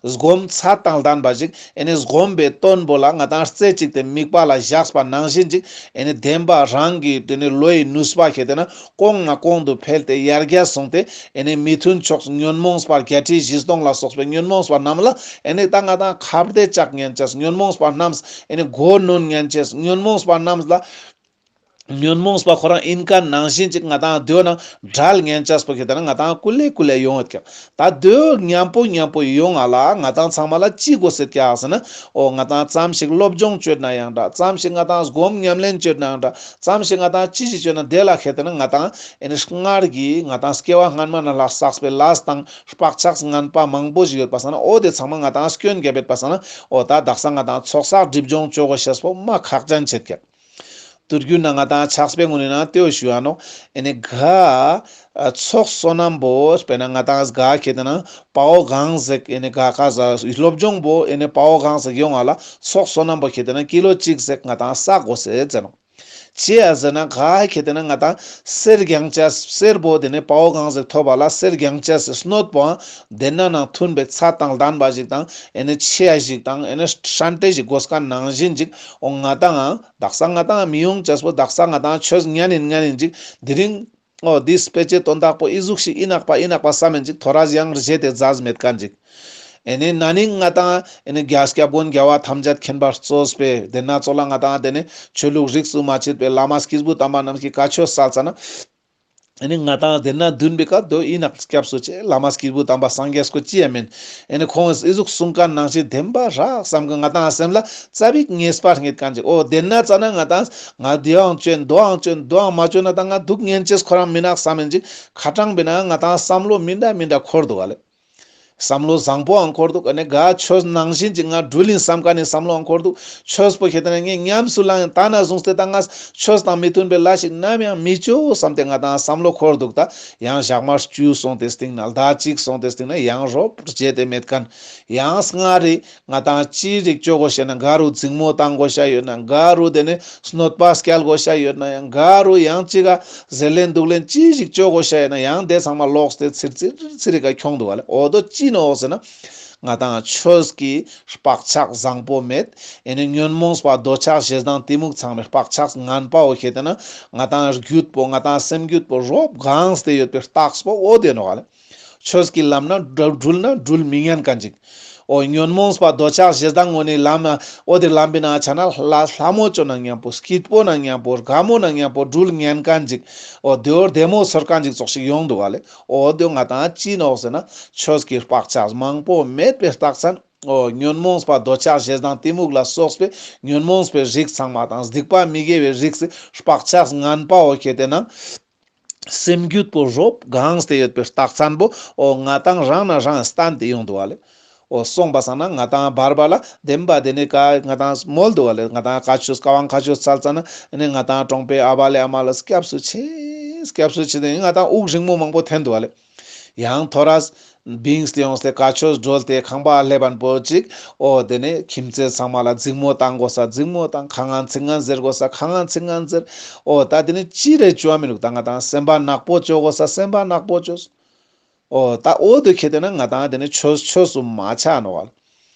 སྒོམ་ཚད་དང་ལྡན་པ་ཞིག་ཨེ་ནི་སྒོམ་པའི་དོན་པོ་ལ་ང་ཏང་རྩེ་གཅིག་ཏེ་དམིགས་པ་ལ་བཞག་པ་ནང་བཞིན་ཅིག་ཨེ་ནི་བདེན་པ་རང་གི་དེ་ནི་བློ་ཡི་ནུས་པ་ཁེ་ཏེ་ན་གོང་ནས་གོང་དུ་འཕེལ་ཏེ་ཡར་རྒྱས་སོང་སྟེ་ཨེ་ནི་མི་མཐུན་ཕྱོགས་ཉོན་མོངས་པ་བརྒྱད་ཁྲི་བཞི་སྟོང་ལ་སོགས་པའི་ཉོན་མོངས་པ་རྣམས་ལ་ཨེ་ནི་ད་ང་ཏང་ཁ་བདེ་བཅག་ཉན་ཅེས་ཉོན་མོངས་པ་རྣམས་ཨེ་ནི་མགོ་གནོན་ཉན་ཅེས་ཉོན་མོངས་པ་རྣམས་ལ་ཉོན་མོངས་པ་ཁོ་རང་ཡིན་མཁན་ནང་བཞིན་ཅིག་ང་ཏང་དེ་བ་ན་བྲལ་ཉན་ཅེས་པོ་ཁེ་ཏེ་ན་ང་ཏང་ཀུ་ལེ་ཀུ་ལེ་ཡོང་ཡོད་ཀྱག་ད་དེ་བ་མཉམ་པོ་མཉམ་པོ་ཡོང་ང་ལ་ང་ཏང་ཚང་མ་ལ་ཅི་དགོས་སེད་ཀྱག་ཟེར་ན་འོ་ང་ཏང་ཙམ་ཞིག་སློབ་སྦྱོང་བཅོས་ན་ཡང་འདྲ་ཙམ་ཞིག་ང་ཏང་སྒོམ་ཉམས་ལེན་བཅོས་ན་ཡང་འདྲ་ཙམ་ཞིག་ང་ཏང་ཅི་ཞིག་བཅོས་ན་དེ་ལ་ཁེ་ཏེ་ན་ང་ཏང་ཨེ་ནི་སྔར་གྱི་ང་ཏང་སྐྱེ་བ་སྔན་མ་ན་ལ་བསགས་པའི་ལས་དང་བག་ཆགས་ངན་པ་མང་པོ་ཞིག་ཡོད་པ་སང་ན་འོ་དེ་ཚང་མ་ང་ཏང་སྐྱོན་བརྒྱབ་པ་སང་ན་འོ་ད་དག་ས་ང་ཏང་ཚོགས་བསགས་སྒྲིབ་སྦྱོང་བཅོ་དགོས་ཤེས་པོ་མ་ཁག་ཅན་ཆེད་ཀྱག་ཏུར་རྒྱུ་ན་ང་ཏང་ཕྱག་དཔེ་ངོ་ནས་ན་ཏེའོ་ཞུ་ཡ་ནོག་ཨེ་ནི་ག་ཚོགས་བསོད་ནམས་པོ་དཔེར་ན་ང་ཏང་ག་ཁེ་ཏེ་ན་དཔའ་བོ་གང་ཟིག་ཨེ་ནི་ག་ག་ཟ་སློབ་སྦྱོང་པོ་ཨེ་ནི་དཔའ་བོ་གང་ཟིག་ཡོང་ང་ལ་ཚོགས་བསོད་ནམས་པོ་ཁེ་ཏེ་ན་ཀི་ལོ་གཅིག་ཟིག་ང་ཏང་བསགས་དགོས་སེད་ཟེར་ནོག་ཅི་ཡ་ཟེར་ན་ག་ཁེ་ཏེ་ན་ང་ཏང་གསེར་རྒྱང་ཅེས་གསེར་པོ་དེ་ནི་དཔའ་བོ་གང་ཟིག་ཐོབ་པ་ལ་གསེར་རྒྱང་ཅེས་སི་སྣོད་པོའང་དེ་ན་ནང་མཐུན་པའི་ཚད་དང་ལྡན་པ་ཞིག་དང་ཨེ་ནི་ཆེ་ཡ་ཞིག་དང་ཨེ་ནི་ཧྲན་ཏེ་ཞིག་དགོས་མཁན་ནང་བཞིན་ཅིག་འོ་ང་ཏང་དག་ས་ང་ཏང་མི་ཡོང་ཅེས་པོ་དག་ས་ང་ཏང་ཆོས་ཉན་ཡིན་ཉན་ཡིན་ཅིག་དེ་རིང་འོ་འདི་དཔེ་ཆའི་དོན་དག་པོ་ཨི་ཟུག་ཞིག་ཨིན་ནོག་པ་ཨིན་ནོག་པ་བསམ་ཡིན་ཅིག་ཐོ་རས་ཡང་རྗེད་དེ་མཛད་མེད་མཁན་ཅིག་ཨེ་ནི་ན་ནིང་ང་ཏང་ཨེ་ནི་རྒྱལ་སྐྱབས་མགོན་རྒྱལ་བ་ཐམས་ཅད་མཁྱེན་པར་གཙོས་པའི་དེ་ན་ཙོགས་ལ་ང་ཏང་དེ་ནི་ཆོས་ལུགས་རིས་སུ་མ་ཆད་པའི་བླ་མ་སྐྱེས་བུ་དམ་པ་རྣམས་ཀྱི་བཀའ་ཆོས་སྩལ་ཙ་ན། ཨེ་ནི་ང་ཏང་དེ་ན་འདུན་པའི་བཀའ་དོ་ཨིན་ནོག་སྐྱབས་སུ་མཆི་བླ་མ་སྐྱེས་བུ་དམ་པ་སངས་རྒྱས་སྐུ་ཅི་ཡ་མེན། ཨེ་ནི་ཁོང་ཨི་ཟུག་གསུང་མཁན་ནང་བཞིན་བདེན་པ་རག་བསམ་གི་ང་ཏང་སེམས་ལ་ཙ་པིག་ངེས་པ་རྙེད་མཁན་ཅིག་འོ་དེ་ན་ཙ་ན་ང་ཏང་ང་དེའང་བཅོན་དོའང་བཅོན་དོའང་མ་བཅོན་ན་ད་ང་འདུག་ཉན་ཅེས་ཁོ་རང་མི་ནོག་བསམ་ཡིན་ཅིག་ཁ་ཏང་པེ་ན་ང་ཏང་བསམ་བློ་མི་འདྲ་མི་འདྲ་འཁོར་འདུག་ག་ལེ། བསམ་བློ་བཟང་པོའང་འཁོར་འདུག་ཨ་ནི་ག་ཆོས་ནང་བཞིན་ཅིག་ང་འགྲུལ་ཡིན་བསམ་མཁན་ནི་བསམ་བློའང་འཁོར་འདུག་ཆོས་པོ་ཁེ་ཏེ་ན་ངས་ཉམས་སུ་བླངས་ཡིན་ད་ན་བཟུང་སྟེ་ད་ང་ཆོས་དང་མི་མཐུན་པའི་ལས་ཤིག་ནམ་ཡང་མི་བཅོ་བསམ་སྟེ་ང་ཏང་བསམ་བློ་འཁོར་འདུག་ད་ཡང་ཞག་མ་བཅུ་སོང་སྟེ་སྟིང་ན་ཟླ་གཅིག་སོང་སྟེ་སྟིང་ན་ཡང་རོབ་བརྗེད་དེ་མེད་མཁན་ཡང་སྔར་རི་ང་ཏང་ཅི་རིགས་བཅོ་དགོས་ཤེ་ན་ག་རུ་འཛིང་མོ་བཏང་དགོས་ཤ་ཡོད་ན་ག་རུ་དེ་ནི་གནོད་པ་སྐྱལ་དགོས་ཤ་ཡོད་ན་ཡང་ག་རུ་ཡང་ཅི་ག་ཟེར་ལེན་འདུག་ལེན་ཅི་ཞིག་བཅོ་དགོས་ཤ་ཡོད་ན་ཡང་དེ་ཚང་མ་ལོག་སྟེ་ཚིར་ཚིར་ཚིར་རི་ཀ་ཁྱོང་འདུག་ག་ལེ། འོ་དོ་ཅི་ནོག་ཟེར་ན་ ང་ཏང་ཆོས་ཀྱི་བག་ཆགས་བཟང་པོ་མེད། ཨེ་ནི་ཉོན་མོངས་པ་འདོད་ཆགས་ཞེ་སྡང་གཏི་མུག་ཚང་མའི་བག་ཆགས་ངན་པའོ་ཁྱེར་ཏེ་ན་ང་ཏང་རྒྱུད་པོ་ང་ཏང་སེམས་རྒྱུད་པོ་རོབ་གངས་ཏེ་ཡོད་པའི་རྟགས་པོ་འོ་དེ་ནོག་ལེ། ཆོས་ཀྱི་ལམ་ན་འགྲུལ་ན་འགྲུལ་མི་ཉན་མཁན་ཅིག་འོ་ཉོན་མོངས་པ་འདོད་ཆགས་ཞེ་སྡང་ངོ་ནི་ལམ་འོ་དེ་ལམ་པའི་ནང་ཆ་ན་ལྷ་ལྷ་མོ་ཅོ་ན་མཉམ་པོ་སྐྱིད་པོ་ན་མཉམ་པོ་དགའ་མོ་ན་མཉམ་པོ་འགྲུལ་ཉན་མཁན་ཅིག་འོ་དེ་བོ་བདེ་མོ་ཚོར་མཁན་ཅིག་ཙོགས་ཤིག་ཡོང་འདུག་ག་ལེ། འོ་དེ་ང་ཏང་ཅི་ནོག་ཟེར་ན་ཆོས་ཀྱི་བག་ཆགས་མང་པོ་མེད་པའི་རྟགས་མཚན། འོ་ཉོན་མོངས་པ་འདོད་ཆགས་ཞེ་སྡང་གཏི་མུག་ལ་སོགས་པའི་ཉོན་མོངས་པའི་རིགས་ཚང་མ་དང་སྡིག་པ་མི་དགེ་བའི་རིགས་སི་བག་ཆགས་ངན་པའོ་ཁྱེར་ཏེ་ན། སེམས་རྒྱུད་པོ་རོབ་གངས་ཏེ་ཡོད་པའི་རྟགས་མཚན་པོ་འོ་ང་ཏང་རང་ན་རང་བསྟན་ཏེ་ཡོང་འདུག་ག་ལེ། འོ་སོང་པ་སང་ན་ང་ཏང་བར་བར་ལ་བདེན་པ་དེ་ནི་ཀ་ང་ཏང་མོལ་འདུག་ག་ལེ། ང་ཏང་བཀའ་ཆོས་བཀའ་དབང་བཀའ་ཆོས་སྩལ་ཙ་ན་ཨེ་ནི་ང་ཏང་གྲོང་པའི་ཨ་བ་ལེ་ཨ་མ་ལ་སྐྱབས་སུ་མཆི་སྐྱབས་སུ་མཆི་དེ་ང་ཏང་དབུགས་རིང་མོ་མང་པོ་འཐེན་འདུག་ག་ལེ། ཡང་ཐོ་རས་བིངས་ཏེ་ཡོངས་ཏེ་བཀའ་ཆོས་སྒྲོལ་ཏེ་ཁང་པ་སླེབས་པ་པོ་ཅིག་འོ་དེ་ནས་ཁྱིམ་མཚེས་ཚང་མ་ལ་འཛིང་མོ་བཏང་དགོས་ས་འཛིང་མོ་བཏང་། ཁ་ངན་ཚིག་ངན་ཟེར་དགོས་ས་ཁ་ངན་ཚིག་ངན་ཟེར། འོ་ད་དེ་ནས་ཅི་རེ་བཅོ་བ་མི་འདུག་ད་ང་ཏང་སེམས་པ་ནག་པོ་བཅོ་དགོས་ས་སེམས་པ་ནག་པོ་བཅོས། འོ་ད་འོ་དེ་ཁྱེར་ཏེ་ན་ང་ཏང་དེ་ནས་ཆོས་ཆོས་སུ་མ་ཆ་ནོག་ག་ལེ།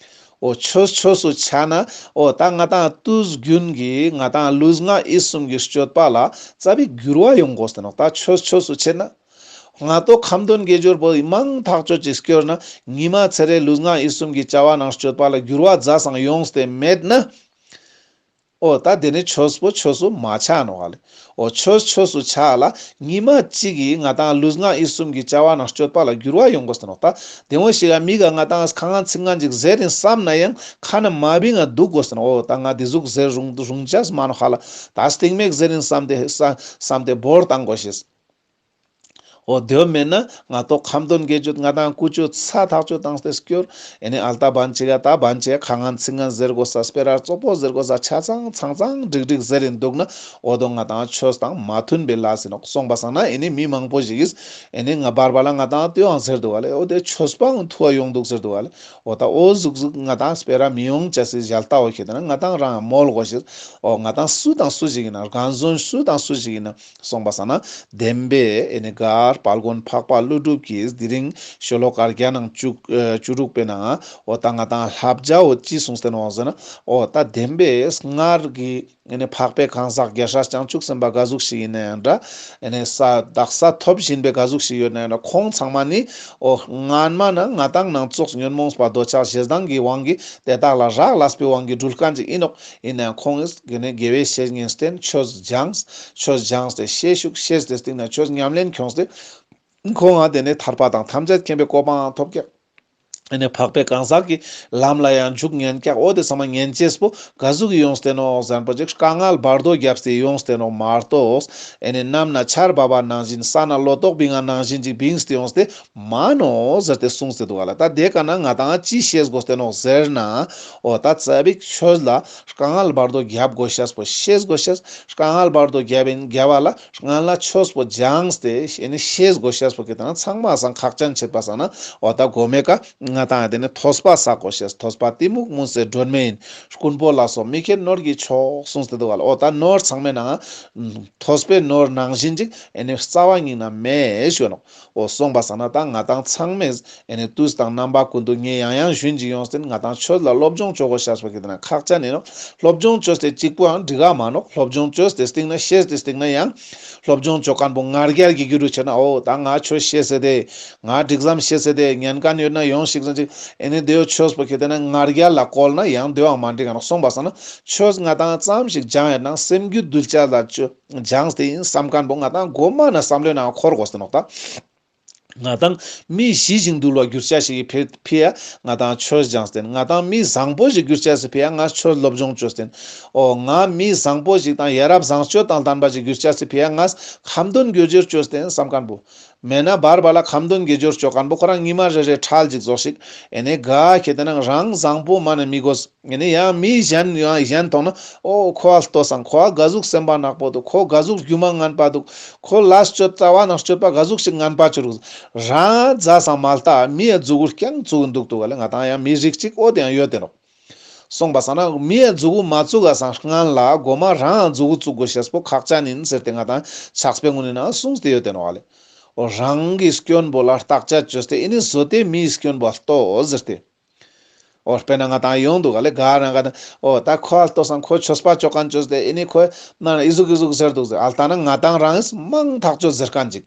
འོ་ཆོས་ཆོས་སུ་ཆ་ན་འོ་ད་ང་ཏང་དུས་རྒྱུན་གྱི་ང་ཏང་ལུས་ངག་ཡིད་གསུམ་གྱི་སྤྱོད་པ་ལ་རྩ་བའི་འགྱུར་བ་ཡོང་དགོས་ཏེ་ནོག་ད་ཆོས་ཆོས་སུ་ཆ་ན། ང་ཏོ་ཁ་འདོན་དགེ་སྦྱོར་པོ་མང་ཐག་ཆོད་ཅིག་སྐྱོར་ན་ཉི་མ་ཚེ་རེ་ལུས་ངག་ཡིད་གསུམ་གྱི་བྱ་བ་ནང་སྤྱོད་པ་ལ་འགྱུར་བ་ཛ་སང་ཡོངས་ཏེ་མེད་ན། འོ་ད་དེ་ནི་ཆོས་པོ་ཆོས་སུ་མ་ཆ་ནོག་ག་ལེ། འོ་ཆོས་ཆོས་སུ་ཆ་ལ་ཉི་མ་གཅིག་གིས་ང་ཏང་ལུས་ངག་ཡིད་གསུམ་གྱི་བྱ་བ་ནང་སྤྱོད་པ་ལ་འགྱུར་བ་ཡོང་དགོས་ཏེ་ནོག་ད་དེ་བོ་ཞིག་ག་མི་ག་ང་ཏང་ཁ་ངན་ཚིག་ངན་ཅིག་ཟེར་རིན་བསམ་ན་ཡང་ཁ་ན་མ་བིང་ང་འདུག་དགོས་ཏེ་ནོག་འོ་ད་ང་དེ་ཟུག་ཟེར་རུང་རུང་ཅས་མ་ནོག་ཧ་ལ། ད་སྟིང་མེག་ཟེར་རིན་བསམ་སྟེ་བསམ་སྟེ་བོར་བཏང་དགོས་ཤེས། འོ་དེ་བོ་མེད་ན་ང་ཏོ་ཁ་འདོན་དགེ་སྦྱོར་ང་ཏང་ཀུ་ཅོ་ཚ་ཐག་ཆོད་བཏང་སྟེ་སྐྱོར། ཨེ་ནི་ཨལ་ཏ་བན་ཅིག་ག་ད་བན་ཅིག་ག་ཁ་ངན་ཚིག་ངན་ཟེར་དགོས་ས་སྤེ་ར་རྩོག་པོ་ཟེར་དགོས་ས་ཆ་ཚང་ཚང་ཚང་འགྲིག་འགྲིག་ཟེར་རིན་འདུག་ན་འོ་དོ་ང་ཏང་ཆོས་དང་མ་མཐུན་པའི་ལས་ཡིན་ནོག་སོང་པ་སང་ན་ཨེ་ནི་མི་མང་པོ་ཞིག་གིས་ཨེ་ནི་ང་བར་བར་ལ་ང་ཏང་དེ་ཡང་ཟེར་འདུག་ག་ལེ། འོ་དེ་ཆོས་པའང་ཐུ་བ་ཡོང་འདུག་ཟེར་འདུག་ག་ལེ། འོ་ད་འོ་ཟུག་ཟུག་ང་ཏང་སྤེ་ར་མི་ཡོང་ཅེས་སི་ཞལ་ལྟ་འོ་ཁྱེར་ཏེ་ན་ང་ཏང་རང་མོལ་དགོས་ཤེས། འོ་ང་ཏང་སུ་དང་སུ་ཞིག་ཡིན་ན་རྒན་གཞོན་སུ་དང་སུ་ཞིག་ཡིན་ན་སོང་པ་སང་ན་བདེན་པའི་ཨེ་ནི་གར་དཔལ་མགོན་འཕགས་པ་ཀླུ་སྒྲུབ་ཀྱིས་དེ་རིང་ཤོ་ལོ་ཀ་བརྒྱ་ནང་བཅུ་བཅུ་དྲུག་པའི་ནང་འོ་ད་ང་ཏང་བསླབ་བྱའོ་ཅི་གསུངས་ཏེ་ནོག་ཟེར་ན། འོ་ད་བདེན་པའི་སྔར་གྱི་ཨེ་ནི་འཕགས་པའི་གང་ཟག་རྒྱལ་སྲས་བྱང་ཆུབ་སེམས་དཔའ་ག་ཟུག་ཞིག་ཡིན་ན་ཡང་འདྲ། ཨེ་ནི་ས་དག་ས་ཐོབ་བཞིན་པའི་ག་ཟུག་ཞིག་ཡོད་ན་ཡང་འདྲ། ཁོང་ཚང་མ་ནི་འོ་སྔན་མ་ན་ང་ཏང་ནང་ཙོགས་ཉོན་མོངས་པ་འདོད་ཆགས་ཞེ་སྡང་གི་དབང་གིས་དེ་དག་ལ་རག་ལས་པའི་དབང་གིས་འགྲུལ་མཁན་ཅིག་ཡིན་ནོག་ཡིན་ན་ཡང་ཁོང་གིས་དེ་ནས་དགེ་བའི་བཤེས་གཉེན་བསྟེན། ཆོས་སྦྱངས། ཆོས་སྦྱངས་ཏེ་ཤེས་ཞུགས་ཤེས་ཏེ་སྟིང་ནས་ཆོས་ཉམས་ལེན་ཁྱོངས་ཏེ་ཁོང་ང་དེ་ནས་ཐར་པ་དང་ཐམས་ཅད་མཁྱེན་པའི་གོ་འཕང་ཐོབ་ཀྱག་ཨེ་ནས་འཕགས་པའི་གང་ཟག་གི་ལམ་ལ་ཡང་འཇུག་ཉན་ཀྱག་འོ་དེ་ཚང་མ་ཉན་ཅེས་པོ་ག་ཟུག་གི་ཡོངས་ཏེ་ནོག་ཟེར་ན་པོ་ཅིག་དཀའ་ངལ་བར་དོ་བརྒྱབ་སྟེ་ཡོངས་ཏེ་ནོག་མ་གཏོགས། ཨེ་ནས་གནམ་ན་ཆར་འབབ་པ་ནང་བཞིན་ས་ན་ལོ་ཏོག་བིང་ང་ནང་བཞིན་ཅིག་བིངས་ཏེ་ཡོངས་ཏེ་མ་ནོག་ཟེར་ཏེ་གསུངས་ཏེ་འདུག་ག་ལེ། ད་དེ་ཀ་ན་ང་ཏང་ཅི་ཤེས་དགོས་ཏེ་ནོག་ཟེར་ན། འོ་ད་རྩ་བའི་ཆོས་ལ་དཀའ་ངལ་བར་དོ་རྒྱབ་དགོས་ཤེས་པོ་ཤེས་དགོས་ཤེས། དཀའ་ངལ་བར་དོ་རྒྱབ་ཡིན་རྒྱབ་པ་ལ་སྔན་ལ་ཆོས་པོ་སྦྱངས་ཏེ་ཨེ་ནི་ཤེས་དགོས་ཤེས་པོ་ཁྱེར་ཏེ་ན་ཚང་མ་སང་ཁག་ཅན་ཆེད་པ་སང་ན་འོ་ད་གོ་མེ་ཀ་ང་ཏང་དེ་ནི་ཐོས་པ་བསགས་དགོས་ཤེས། ཐོས་པ་གཏི་མུག་མུན་སེལ་སྒྲོན་མེ་ཡིན། རྐུན་པོ་ལ་སོགས་མི་མཁས་ནོར་གྱི་མཆོག་གསུངས་ཏེ་འདུག་ག་ལེ། འོ་ད་ནོར་ཚང་མའི་ནང་ཐོས་པའི་ནོར་ནང་བཞིན་ཅིག་ཨེ་ནི་རྩ་བ་ཉིད་ན་མེད་ཞུ་ནོག་འོ་སོང་པ་སང་ན་ད་ང་ཏང་ཚང་མས་ཨེ་ནི་དུས་དང་རྣམ་པ་ཀུན་ཏུ་ངས་ཡང་ཡང་ཞུན་ཅིག་ཡོངས་ཏེ་ང་ཏང་ཆོས་ལ་སློབ་སྦྱོང་བཅོ་དགོས་ཤེས་པོ་ཁྱེར་ཏེ་ན་ཁག་ཅན་ཡིན་ནོག་སློབ་སྦྱོང་བཅོས་ཏེ་གཅིག་པོའང་འགྲིག་ག་མ་ནོག་སློབ་སྦྱོང་བཅོས་ཏེ་སྟིང་ན་ཤེས་ཏེ་སྟིང་ན་ཡང་སློབ་སྦྱོང་བཅོ་མཁན་པོ་ང་རྒྱལ་གྱི་རྒྱུ་རུ་ཆེ་ན་འོ་ད་ང་ཆོས་ཤེས་ཟེར་ཏེ་ང་སྒྲིག་ཙམ་ཤེས་ཟེར་ཏེ་ཉན་མཁན་ཡོད་ན་ཡོང་ཞིག་ཟེར་ཅིག་ཨེ་ནི་དེའོ་ཆོས་པོ་ཁྱེར་ཏེ་ན་ང་རྒྱལ་ལ་བཀོལ་ན་ཡང་དེའང་མ་འགྲིག་ག་ནོག་སོང་པ་སང་ན་ཆོས་ང་ཏང་ཙམ་ཞིག་སྦྱངས་ཡོད་ན་སེམས་རྒྱུད་གདུལ་བྱ་ལ་ཆོས་སྦྱངས་ཏེ་ཡིན་བསམ་མཁན་པོ་ང་ཏང་གོ་མ་ན་བསམ་བློའི་ནང་འཁོར་དགོས་ཏེ་ནོག་ད། ང་ཏང་མི་ཞི་ཞིང་དུལ་བ་གྱུར་ཅེས་ཤིག་གི་ཕི་ཕི་ཡ་ང་ཏང་ཆོས་སྦྱངས་ཏེ་ཡིན། ང་ཏང་མི་བཟང་པོ་ཞིག་གྱུར་ཅེས་སི་ཕི་ཡ་ང་ཆོས་སློབ་སྦྱོང་བཅོས་ཏེ་ཡིན། འོ་ང་མི་བཟང་པོ་ཞིག་དང་ཡ་རབས་བཟང་སྤྱོད་དང་ལྡན་པ་ཞིག་གྱུར་ཅེས་སི་ཕི་ཡ་ང་ཁ་འདོན་དགེ་སྦྱོར་བཅོས་ཏེ་ཡིན་བསམ་མཁན་པོ། མེད་ན་བར་བར་ལ་ཁ་འདོན་དགེ་སྦྱོར་བཅོ་མཁན་པོ་ཁོ་རང་ཉི་མ་རེ་རེ་ཁྲལ་ཅིག་ཙོགས་ཤིག་ཨེ་ནི་ག་ཁྱེར་ཏེ་ན་རང་བཟང་པོ་མ་ན་མི་དགོས། ཨེ་ནི་ཡང་མི་གཞན་ཡང་གཞན་མཐོང་ན་འོ་ཁོ་ཨ་ལྟོས་སང་ཁོ་ཨ་ག་ཟུག་སེམས་པ་ནག་པོ་འདུག་ཁོ་ག་ཟུག་སྒྱུ་མ་ངན་པ་འདུག་ཁོ་ལས་སྤྱོད་རྩ་བ་ནས་སྤྱོད་པ་ག་ཟུག་ཞིག་ངན་པ་བཅོ་རུག་རང་རྫ་སང་མ་ལྟ་མི་ཡ་མཛུ་གུ་རྐྱང་བཙུགས་འདུག་འདུག་ག་ལེ། ང་ཏང་ཡང་མི་རིགས་གཅིག་འོ་དེ་ཡང་ཡོད་དེ་ནོག་སོང་པ་སང་ན་མི་ཡ་མཛུ་གུ་མ་བཙུགས་ག་སང་སྔན་ལ་གོ་མ་རང་མཛུ་གུ་བཙུགས་དགོས་ཤེས་པོ་ཁག་ཅན་ཡིན་ཟེར་ཏེ་ང་ཏང་ཕྱག་དཔེ་ངོ་ནས་ན་གསུངས་ཏེ་ཡོད་དེ་ནོག་ག་ལེ། འོ་རང་གི་སྐྱོན་པོ་ལ་བརྟག་དཔྱད་བཅོས་ཏེ་ཨེ་ནི་བཟོ་དེ་མིའི་སྐྱོན་པོ་ལ་ལྟོས་ཟེར་ཏེ། འོ་དཔེར་ན་ང་དང་ཡོང་འདུག་ག་ལེ། ག་རང་ག་ན་འོ་ད་ཁོ་ཨ་ལྟོས་སང་ཁོ་ཆོས་པ་ཅོ་མཁན་ཅོས་ཏེ་ཨེ་ནི་ཁོ་ན་ཨི་ཟུག་ཨི་ཟུག་ཟེར་འདུག་ཟེར། ཨ་ལྟ་ན་ང་དང་རང་ངིས་མང་ཐག་ཆོད་ཟེར་མཁན་ཅིག་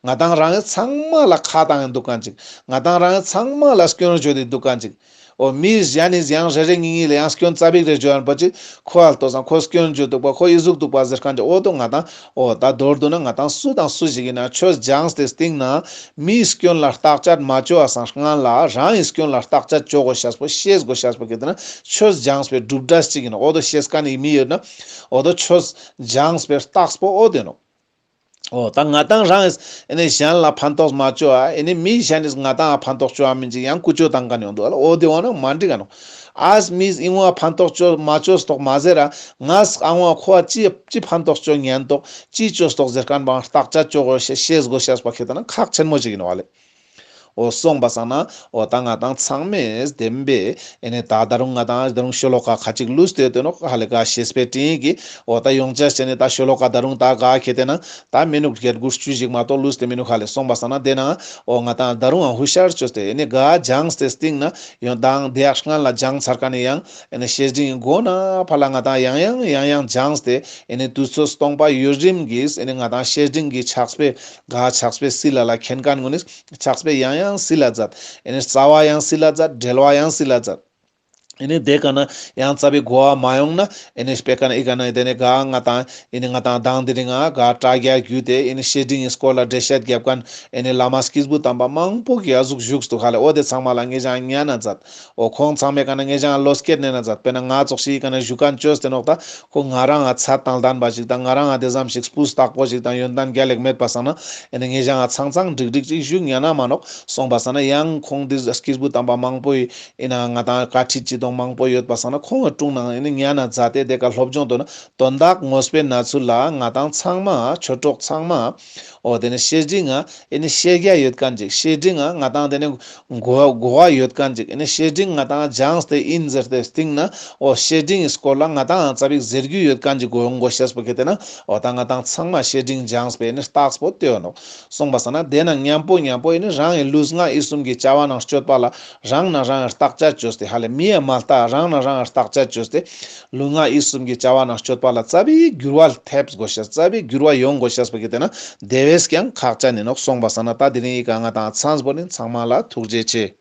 ང་དང་རང་ངིས་ཚང་མ་ལ་ཁ་བཏང་ཡིན་འདུག་མཁན་ཅིག་ང་དང་རང་ངིས་ཚང་མ་ལ་སྐྱོན་བརྗོད་དེ་འདུག་མཁན་ཅིག་འོ་མི་གཞན་ནི་ཡང་རེ་རེ་གཉིས་གཉིས་ལ་ཡང་སྐྱོན་ཙ་པིག་རེ་བརྗོད་ཡོང་པ་ཅིག་ཁོ་ཨ་ལྟོས་སང་ཁོ་སྐྱོན་བརྗོད་འདུག་པ། ཁོ་ཨི་ཟུག་འདུག་པ་ཟེར་མཁན་ཅིག་འོ་དོ་ང་དང་འོ་ད་མདོར་བསྡུ་ན་ང་དང་སུ་དང་སུ་ཞིག་ཡིན་ན་ཆོས་སྦྱངས་ཏེ་སྟིང་ན་མིའི་སྐྱོན་ལ་བརྟག་དཔྱད་མ་ཅོ་བ་སང་སྔན་ལ་རང་ངི་སྐྱོན་ལ་བརྟག་དཔྱད་ཅོ་དགོས་ཤེས་པོ་ཤེས་དགོས་ཤེས་པོ་གལ་ཏེ་ན་ཆོས་སྦྱངས་པའི་གྲུབ་འབྲས་ཅིག་ཡིན་ནོག་འོ་དོ་ཤེས་མཁན་ནི་མི་ཡོད་ན་འོ་དོ་ཆོས་སྦྱངས་པའི་རྟགས་པོ་འོ་དེ་ནོག་འོ་ད་ང་དང་རང་ངིས་ཨེ་ནི་གཞན་ལ་ཕན་ཐོགས་མ་ཅོ་ཨ། ཨེ་ནི་མི་གཞན་ནིས་ང་དང་ཕན་ཐོགས་ཅོ་ཨ་མིན་ཅིག་ཡང་ཀུ་ཅོ་བཏང་མཁན་ཡོང་འདུག་ཨ་ལ། འོ་དེ་བ་ན་མ་འགྲིག་ག་ནོག་ཨ་མིས་ཨི་བོ་ཕན་ཐོགས་ཅོ་མ་ཅོས་ཐོག་མ་ཟེར་ར། ངས་ཨ་བོ་ཁོ་ཨ་ཅི་ཅི་ཕན་ཐོགས་ཅོ་ཉན་ཐོག་ཅི་ཅོས་ཐོག་ཟེར་མཁན་བ་བརྟག་དཔྱད་ཅོ་དགོས་ཤེས་ཤེས་དགོས་ཤེས་པ་ཁེ་ཏེ་ན་ཁག་ཆེན་མོ་ཅིག་ཡིན་བ་ལེ། འོ་སོང་པ་སང་ན་འོ་ད་ང་དང་ཚང་མས་བདེན་པས་ཨེ་ནི་ད་ད་རུང་ང་དང་ད་རུང་ཤོ་ལོ་ཀ་ཁ་ཅིག་ལུས་ཏེ་ཡོད་དེ་ནོག་ཧ་ལེ་ག་ཤེས་པའི་དྲིན་གྱིས། འོ་ད་ཡོང་ཅེས་བྱས་ནས་ད་ཤོ་ལོ་ཀ་ད་རུང་ད་ག་ཁེ་ཏེ་ན་ད་མི་ནུག་བརྒྱད་དགུ་བཅུ་ཞིག་མ་གཏོགས་ལུས་ཏེ་མི་ནུག་ཧ་ལེ། སོང་པ་སང་ན་དེ་ན་འོ་ང་དང་ད་རུང་ཧུ་ཤར་ཅོས་ཏེ་ཨེ་ནི་ག་སྦྱངས་ཏེ་སྟིང་ན་ཡོང་དང་དེ་ཡག་སྔན་ལ་སྦྱངས་ཚར་མཁན་ནི་ཡང་ཨེ་ནི་བཤེས་སྤྲིང་གི་སྒོ་ན་ཕར་ལ་ང་དང་ཡང་ཡང་ཡང་ཡང་སྦྱངས་ཏེ་ཨེ་ནི་དུས་ཚོད་སྟོང་པ་ཡུན་རིང་གིས་ཨེ་ནི་ང་དང་བཤེས་སྤྲིང་གི་ཕྱག་དཔེ་ག་ཕྱག་དཔེ་སིལ་ལ་ལ་མཁྱེན་མཁན་ངོ་ནི་ཕྱག་དཔེ་ཡང་ཡང་སིལ་ལ་མཛད། ཨེ་ནི་རྩ་བ་ཡང་སིལ་ལ་མཛད། འགྲེལ་བ་ཡང་སིལ་ལ་མཛད། ཨེ་ནི་དེ་ཀ་ན་ཡང་རྩ་བའི་གོ་བ་མ་ཡོང་ན་ཨེ་ནི་དཔེ་ཀ་ན་ཨི་ཀ་ན་དེ་ནི་ག་ང་དང་ཨེ་ནི་ང་དང་དང་དེ་རིང་ང་ག་དྲ་རྒྱ་བརྒྱུད་དེ་ཨེ་ནི་བཤེས་སྤྲིང་གི་སྐོར་ལ་འགྲེལ་བཤད་རྒྱབ་མཁན་ཨེ་ནི་བླ་མ་སྐྱེས་བུ་དམ་པ་མང་པོ་གི་ཨ་ཟུག་བཞུགས་འདུག་ཧ་ལེ། འོ་དེ་ཚང་མ་ལ་ངེད་ཅག་ཉན་ན་མཛད། འོ་ཁོང་ཚང་མའི་ཀ་ན་ངེད་ཅག་བློ་སྐྱེད་ནས་ན་མཛད། དཔེར་ན་ང་ཙོགས་ཤིག་ཀ་ན་བཞུགས་མཁན་ཅོས་ཏེ་ནོག་ད་ཁོ་ང་རང་ང་ཚད་དང་ལྡན་པ་ཞིག་དང་ང་རང་ང་དེ་ཙམ་ཞིག་སྤུས་དག་པོ་ཞིག་དང་ཡོན་ཏན་རྒྱལ་ལེགས་མེད་པ་སང་ན་ཨེ་ནི་ངེད་ཅག་ང་ཚང་ཚང་འགྲིག་འགྲིག་ཅིག་བཞུགས་ཉན་ན་མ་ནོག་སོང་པ་སང་ན་ཡང་ཁོང་དེ་སྐྱེས་བུ་དམ་པ་མང་པོ་ཡི་ཨེ་ན་ང་དང་བཀའ་ཁྲིད་ཅི་དང་མང་པོ་ཡོད་པ་སང་ན་ཁོང་ངི་དྲུང་ནང་ཨེ་ནི་ཉན་ན་མཛད་དེ་དེ་ཀ་སློབ་སྦྱོང་དོ་ན་དོན་དག་ངོས་པོའི་ན་ཚུལ་ལ་ང་དང་ཚང་མ་ཆོས་གྲོགས་ཚང་མ་འོ་དེ་ནི་བཤེས་སྤྲིང་ང་ཨེ་ནི་ཤེས་རྒྱ་ཡོད་མཁན་ཅིག་བཤེས་སྤྲིང་ང་ང་དང་དེ་ནི་གོ་གོ་བ་ཡོད་མཁན་ཅིག་ཨེ་ནི་བཤེས་སྤྲིང་ང་དང་སྦྱངས་ཏེ་ཡིན་ཟེར་ཏེ་སྟིང་ན་འོ་བཤེས་སྤྲིང་གི་སྐོར་ལ་ང་དང་ཙ་པིག་ཟེར་རྒྱུ་ཡོད་མཁན་ཅིག་གོ་ཡོང་དགོས་ཤེས་པོ་ཁེ་ཏེ་ན་འོ་ད་ང་དང་ཚང་མ་བཤེས་སྤྲིང་སྦྱངས་པའི་ཨེ་ནི་རྟགས་པོ་དེ་ཡོད་ནོག་སོང་པ་སང་ན་དེ་ན་མཉམ་པོ་མཉམ་པོ་ཨེ་ནི་རང་གི་ལུས་ངག་ཡིད་གསུམ་གྱི་བྱ་བ་ནང་སྤྱོད་པ་ལ་རང་ན་རང་བརྟག་དཔྱད་བཅོས་ཏེ་ཧ་ལེ་མི་ཡ་མ་ལྟ་རང་ན་རང་བརྟག་དཔྱད་བཅོས་ཏེ་ལུས་ངག་ཡིད་གསུམ་གྱི་བྱ་བ་ནང་སྤྱོད་པ་ལ་རྩ་བའི་འགྱུར་བ་ཐེབས་དགོས་ཤེས་རྩ་བའི་འགྱུར་བ་ཡོང་དགོས་ཤེས་པོ་ཁེ་ཏེ་ན་དེ་བས་ཀྱང་ཁག་ཅན་ཡིན་ནོག་སོང་པ་སང་ན་ད་དེ་རིང་ཡི་ག་ང་དང་ཚང་པོ་ནི་ཚང་མ་ལ་ཐུགས་རྗེ་ཆེ།